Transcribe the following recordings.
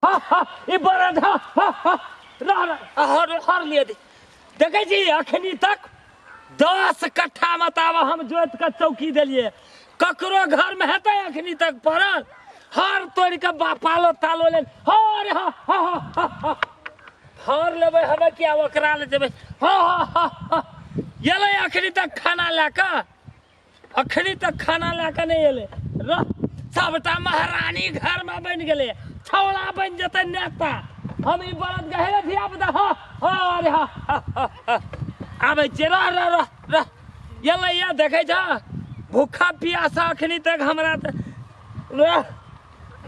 हा हा ई बरद हा हा हा रह रह हर हर लिए दे देखै छी अखनी तक 10 कट्ठा मताब हम जोत के चौकी देलिए। ककरो घर में हेतै अखनी तक पड़ल हर तोड़ के बा पालो तालो ले हर हा हा हा हा हा हर लेबै हमे किया ओकरा ले जेबै। हा हा हा हा एलै अखनी तक खाना लए कऽ? अखनी तक खाना लए कऽ नहि एलै। रह, सबटा महारानी घरमे बनि गेलै, छौड़ा बनि जेतै नेता। हम ई बरद गहे धिया पुता। हँ हँ अरे हँ हँ, हँ, हँ। आबै छियै, रह रह रह रह। एलै या देखै छ भूखा पियासा अखनी तक हमरा तऽ रह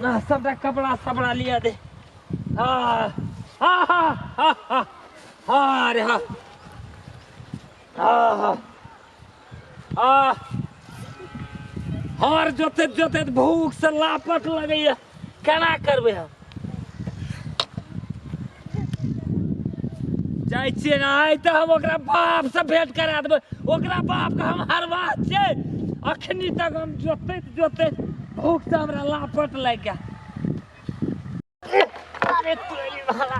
रह, सबटा कपड़ा सपड़ा लिया दे। हाँ हाँ हाँ हाँ हाँ हाँ अरे हाँ हाँ हाँ आ हर जोतैत जोतैत भूख से लापट लगैया, केना करबै हम? जाइ छियै ने आइ तऽ हम ओकरा बाप से भेंट करा देबै। ओकरा बाप के हम हरवा छियै। अखनी तक हम जोतैत जोतैत भूख से हमरा लापट लागि गेल। अरे तोरी भला,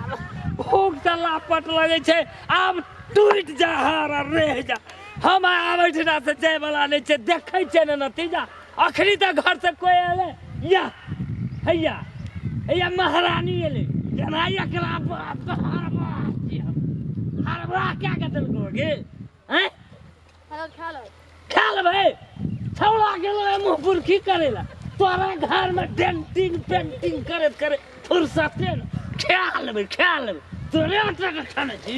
भूख से लापट लगै छै। आब टूटि जा हार आ रहि जा। हम आबै ठिना से जाय वाला नहि छै। देखै छियै ने नतीजा। अखनी तक घर से कोई एलै या हैया हैया महारानी एलै जेना एकरा बाप के हरबा छियै हम। हरबा क्या के देलको गे हैं? खा लो। खा लेबै। छौड़ा गेलो है मुँह बुरखी करे ला। तोरा घर में डेंटिंग पेंटिंग करैत करैत फुर्सते न। खा लेबै, खा लेबै। तोरे आटा के खाने छी,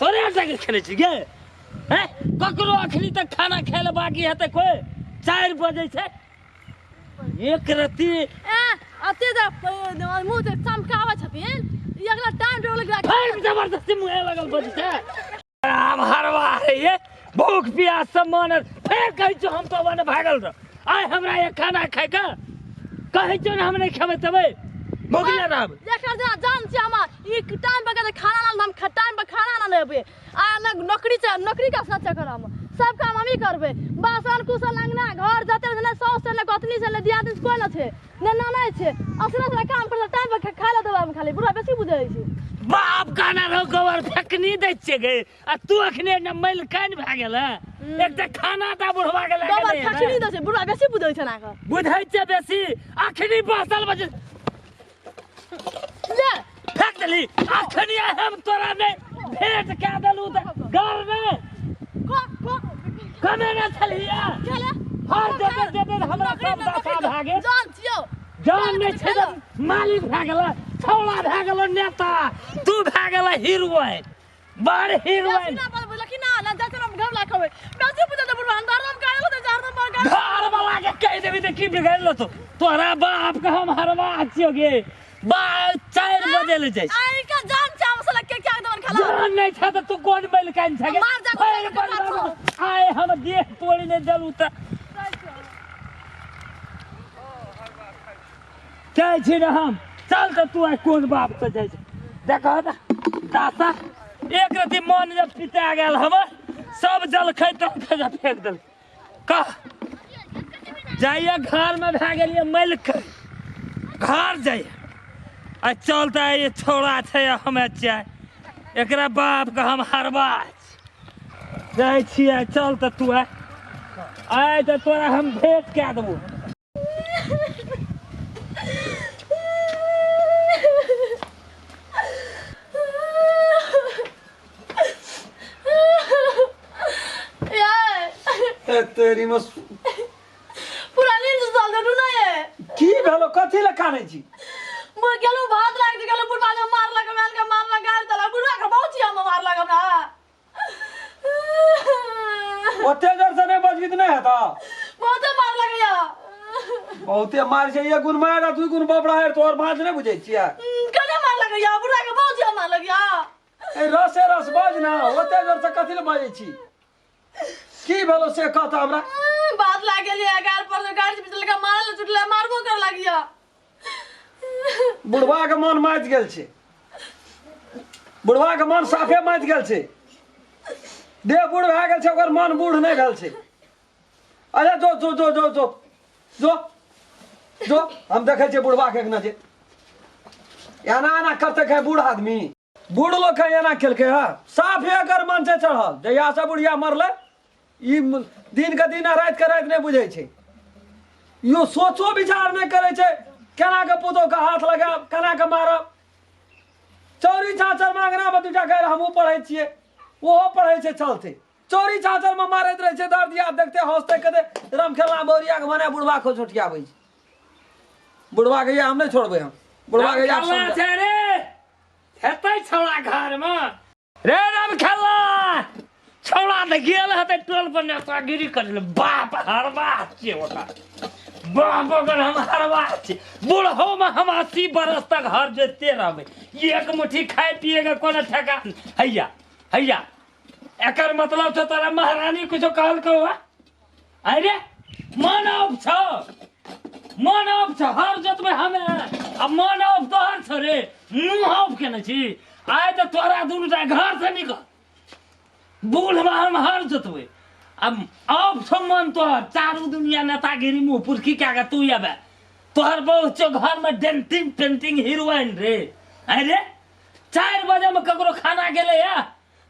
तोरे आटा के खेने छी गे हैं? ककरो अखनी तक खाना खाय ले बाकी हेतै कोई? 4 बजे छै, एक रत्ती ए अते जे मुँह जे चमकाबै छथिन, ई अगला टाइम टेबल गिरा। फेर जबरदस्ती मुँहे लगल बजै छै। आब हरवा है ये भूख प्यास से मन। फेर कहै छौ हम तो वन भागल रह। आइ हमरा ये खाना खाय के कहै छौ ने, हम नहि खेबै तेबै, भुखले रहब। एकर जेना जान छै हमर ई टाइम पर के खाना ना, हम टाइम पर खाना ना लेबै आ न नौकरी छै। नौकरी का सच कर हम सब काम हमही करबै, बासन कुसन, अंगना घर जते छै ने। साउस छै ने, गोतनी छै ने, दियादनी छै, कोइ न छै ने, ननद छै। असरे असरे काम कर, टाइम पर खाय ला देबै हम। खाली बुढ़ा बेसी बुझै छै। बाप कहने रहो गोबर फेकनी दै छियै गे आ तू अखने ने मैल कान भए गेल है। एकटा खाना ता बुढ़वा के लए के गोबर नहि एबै। फेकनी दै छै, बुढ़ा बेसी बुझै छै ना के। बुझै छै बेसी। अखनी बसल बजे ले। फेक देली। अखनी हम तोरा नहि भेंट कए देलू तऽ घर नहि को को कमेने छलियै। खेले। हर देते देते हमरा सब दशा भए गेल। जान छियौ। जान नहि छै तऽ मालिक भए गेल, छौड़ा भए गेल नेता, तू भए गेल हीरोइन, बड़ हीरोइन। ना पर बुझलखिन ना ना जाते हम घर ला खबै। बेसी बुझै छै बुढ़वा। हम हरदम गायल होतै, हरदम पर गायल। घर वाला के कहि देबी तऽ की बिगाड़ि लेतो? तोरा बाप के हम हरवा छियो गे। बा 4 बजे ले जाइ छै। आई का जान छै हम साला के क्या देवन खाला। जान नहि छै तऽ तू कोन बैल कान छै गे? मार जा। फेर बंद आइ हम देह तोड़ि नहि देलू तऽ जाइ छी ने हम। चल तऽ तू आइ कोन बाप से जाइ छै? देखह तऽ दासा, एक रति मन जब पिता गेल हमर, सब जलखै तलखै जब फेंक देल। कह जाइए घरमे भए गेलियै मलिक, घर जाइए आ चल तऽ ये छौड़ा छै हमे छियै, एकरा बापके हम हरबा छी। जाइ छियै। चल तऽ तू आइ, आइ तऽ तोरा हम भेंट कए देबो। यार। ए तेरी में। पूरा नींद सुतल देलू ना ये। की भेलो? कथी लए कानै छी? मुइ गेलू भात लाग गेलू, बुढ़वा के मारलक, मैल के मारलक, गारि देलक। बुढ़वा के बहुत छी हम मारलक हमरा। ओते जोर से नहि बजबी तऽ नहि हेतौ। बहुते मारलक या। बहुते मार छै। एक गुण मार आ दू गुण बबड़ा है तोहर भाँज नहि बुझै छियै। कने मारलक या, बुढ़वा के बहुत छी हम मारलक या। ए रसे रस बाज ना, ओते जोर से कथी लए बाजै छी? की भेलो से कह तऽ हमरा। बात लाग गेलियै गार पर, गाड़ी से पिछल के मारल चुटले, मारबो कर लागिया। बुढ़वा के मन माति गेल छै। बुढ़वा के मन साफे माति गेल छै। देह बूढ़ भए गेल छै, ओकर मन बूढ़ नहि भेल छै। अच्छा, जो जो जो जो जो जो जो, हम देखै छियै बुढ़वा के एक नजर। एना एना करते खाय बूढ़ आदमी बूढ़ लोग के एना केलकै हँ साफ एकर मन छै चढ़ल जहिया से बुढ़िया मरलै ई दिन के दिन आ राति के राति नहि बुझै छै यो सोचो विचार नहि करै छै केना के पुतोह के हाथ लगायब केना के मारब चौरी चाचर मे अंगना मे दूटा गारि हमहूँ पढ़ै छियै ओहो पढ़ै छै चलते चौरी चाचर मे मारैत रहै छै दर्द याद देखते हंसते कते रमखेलना बौरिया के मने बुढ़वा को झोटियाबै छै बुढ़वा के हम नहि छोड़बै हम बुढ़वा के याद खेलना छै रे हेतै छौड़ा घरमे रे राम खेलना छौड़ा तऽ गेल हेतै टोल पर नेतागिरी करै लए बाप हरबा छियै ओकरा बाप ओकर हम हरबा छियै बूढ़ोमे हम 80 बरस तक हर जोतिते रहबै एक मुट्ठी खाय पियेके कोनो ठेका हैया हैया एकर मतलब छौ तोरा महारानी कुछो कहलकौ हँ अरे मन ऑफ छौ मन ऑफ छौ हर जोतबै हमे आ मन ऑफ तोहर छौ रे मुँह ऑफ केने छी आइ तऽ तोरा दुनूटा घर से निकल बूढ़ हम हर जोतबै आ ऑफ छौ मन तोहर चारू दुनिया नेतागिरी मुँह पुरखी कए कऽ तू अबे तोहर बहुत छौ घरमे डेंटिंग पेंटिंग हीरोइन रे अरे 4 बजे में ककरो खाना गेलै या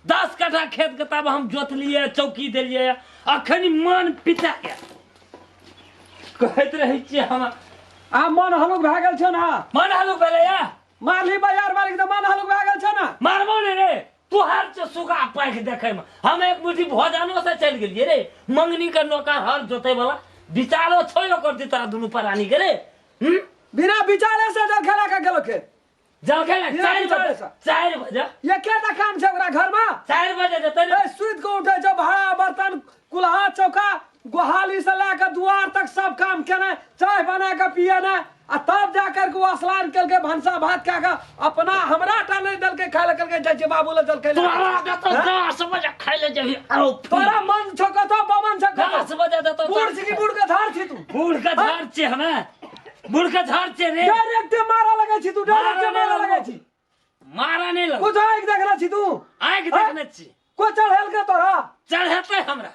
10 कट्ठा खेत के तब हम जोतलियै चौकी देलियै अखन मन पिता गेल कहैत रहै छियै हम आ मन हलुक भए गेल छौ ने मन हलुक भेलै या मारली बाजार मालिक तऽ मन हलुक भए गेल छौ ने मारबो ने रे तोहर छै सुगा पाखि देखै मे हम एक मुट्ठी भोजनो से चलि गेलियै रे मंगनी के नौकर हर जोतै वाला विचारो छौ ओकर दी तोरा दुनू प्राणी के रे हम्म? बिना विचारे से जल खेला के गेलो खेत जलखै ने बिना 4 विचारे बजे से। 4 बजे एकेटा काम छै ओकरा घरमा 4 बजे जेतै ने ए सुति के उठै छै भाड़ा बर्तन कुल्हा चौका गोहाली से लए के दुआर तक सब काम केनाइ चाय बना के पियेनाइ आ तब जा करके ओ स्नान केलकै भनसा भात खा के अपना हमरा टा नहि देलकै खाय लए कहलकै जाइ छियै बाबू लए जलखै लए तोरा देतौ 10 बजे खाय ले जेबही आरो तोरा मन छौ कतौ बमन छौ कतौ 10 बजे देतौ बूढ़ छी कि बूढ़ के धार छी तू बूढ़ के धार छियै हमे बूढ़ के झाड़ छै रे डायरेक्ट मारा लगै छी तू डायरेक्ट मारा लगै छी मारा नहि लगै कुछ आँखि देखने छी तू आँखि देखने छी को चढ़ेल के तोरा चढ़ेतै हमरा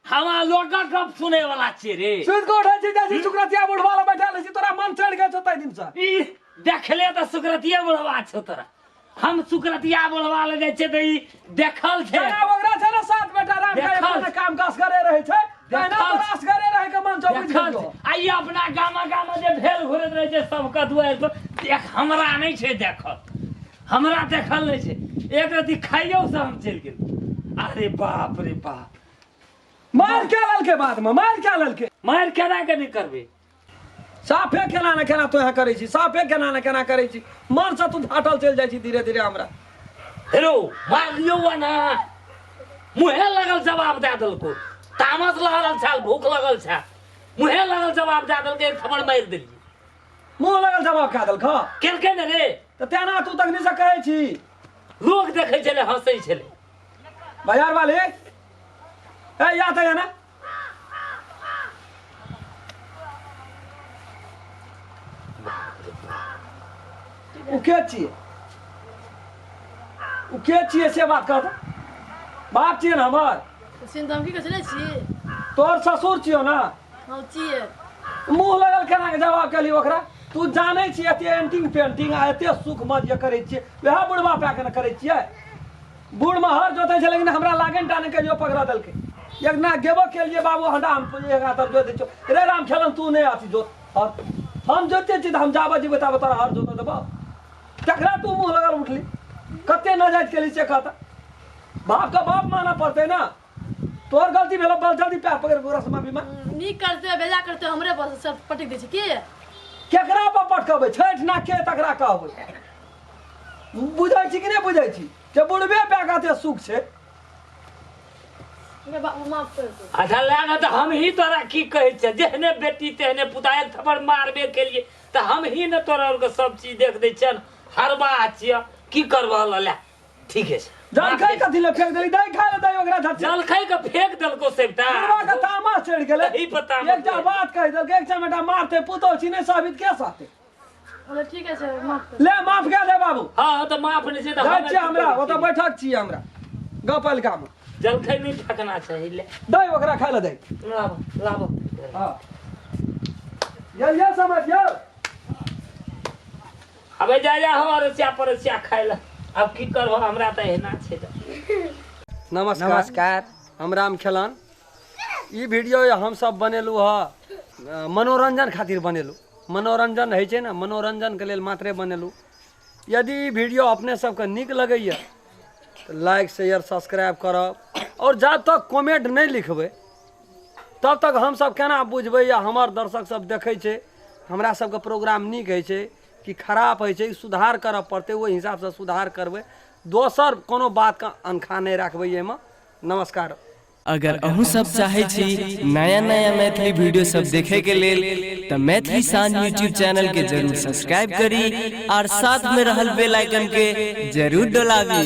हमरा लोकक गप सुनै वाला छियै रे सुति के उठै छी जाइ छी सुक्रतिया बुढ़वा लग बैठल छी तोरा मन चढ़ि गेल छौ ताहि दिन से ई देखले तऽ सुक्रतिया बुढ़वा छौ तोरा हम सुक्रतिया बुढ़वा लग जाइ छियै तऽ ई देखल छै तेना ओकरा छै ने सात बेटा राम के देखल। अपने काम काज करे रहै छै तहिना देखल। तोरा असगरे रहै के मन छौ बुझि देखल गेलियौ। छै। आ ई अपना गामा गामा जे भेल घुरैत रहै छै सबके दुआरि पर देख हमरा नहि छै देखल हमरा देखल नहि छै एक रति खाइयो से हम चलि गेल अरे बाप रे बाप मार क्या लेलकै बाद में मार क्या लेलकै मारि केना के नहि करबै साफे केना ने केना तोहे करै छी साफे केना ने केना करै छी मनसँ तू फाटल चलि जाइ छी धीरे धीरे हमरा हेलो मारलियौ वा ना मुहे लगल जवाब दए देलको तामस लगल छल भूख लगल छल मुहे लगल जवाब दए देलकै एक थप्पड़ मारि देलियै मुँह लगल जवाब खा देलक केलकै ने रे तऽ तेना तू तखनी से कहै छी लोक देखै छलै हँसै छलै बाजार वाले ए या तऽ ना ओ के छियै ओ के छियै से बात कह तऽ बाप छियै ने हमर सिन तऽ हम की कहै छी छी तोहर ससुर छियौ ने हम छियै मुँह लगल केना के जवाब केली ओकरा तू जानै छी एते एंटिंग पेंटिंग आ एते सुख मज जे करै छियै वएह बुढ़वा पा के ने करै छियै बूढ़ मे हर जोतै छै लेकिन हमरा लागन टा नहि कहियो पकड़ा देलकै एक ना गेबो केलिए बाबू हटा हम एक हाथ जोत दै छियौ रे राम खेलन तू नहि अथी जोत हर हम जोते छी तऽ हम जाबऽ जेबै ताबऽ तोरा हर जोतऽ देबौ तकरा तू मुँह लगल उठली कते नाजायज केली से कहता बाप के बाप मानऽ पड़तै ने तोहर गलती भेलो बल जल्दी पैर पकड़ के ओकरा से माफी मांग नीक करते बेजा करते हमरे पर सब पटक दै छै की केकरा पर पटकबै छठि ना के तकरा कहबै बुझै छी कि नहि बुझै छी जे बुढ़बे पै के सुख छै हमरा बाबू माफ कर दे अच्छा लए ने तऽ हम ही तोरा की कहै छियै जेहने बेटी तेहने पुता एक थप्पड़ मारबे केलिए तऽ हम ही ने तोरा आरके सब चीज देख दै छियनि हरबा छियै की करबह लऽ ले ठीके छै जलखै कथी लए फेंक देली दही खाय लए दही ओकरा झट जलखै के फेंक देलको सबटा बुढ़वा के तामस चढ़ि गेलै एही पर तामस एकटा बात कहि देलकै एक चमेटा मारते पुतोह छी नहि साबित के साथे बोले ठीक है सर माफ कर ले माफ कए दे बाबू हाँ तऽ माफ नहि छै तऽ जाइ हम छियै हमरा ओतऽ बैठक छियै हमरा गपलिका मे जलखै नहि फेकना चाही ले दही ओकरा खाय लए दही लाबो लाबो हाँ ये ये समझ यौ अबे जा जा हो अरसिया परसिया खाय लए आब की करबो हमरा तऽ एहिना छै तऽ। नमस्कार। नमस्कार। हम राम खेलन। ई वीडियो हम सब बनेलहुँ हँ मनोरंजन खातिर बनेलहुँ। मनोरंजन होइ छै ने, मनोरंजनके लेल मात्रे बनेलहुँ। यदि ई वीडियो अपने सबके नीक लगैए तऽ लाइक शेयर सब्सक्राइब करब, आओर जा तक कमेंट नहि लिखबै तब तक हमसब केना बुझबै या हमर दर्शक सब देखै छै हमरा सबके प्रोग्राम नीक होइ छै कि खराब होइ छै, सुधार करऽ पड़तै, ओहि हिसाबसँ सुधार करबै। दोसर कोनो बातके अनखा नहि राखबै एहिमे। नमस्कार। अगर अहूँ सब चाहै छी नया नया मैथिली वीडियो सब देखे के लेल तऽ मैथिली शान यूट्यूब चैनल के जरूर सब्सक्राइब करी और साथ में रहल बेल आइकन के जरूर डोलाबी।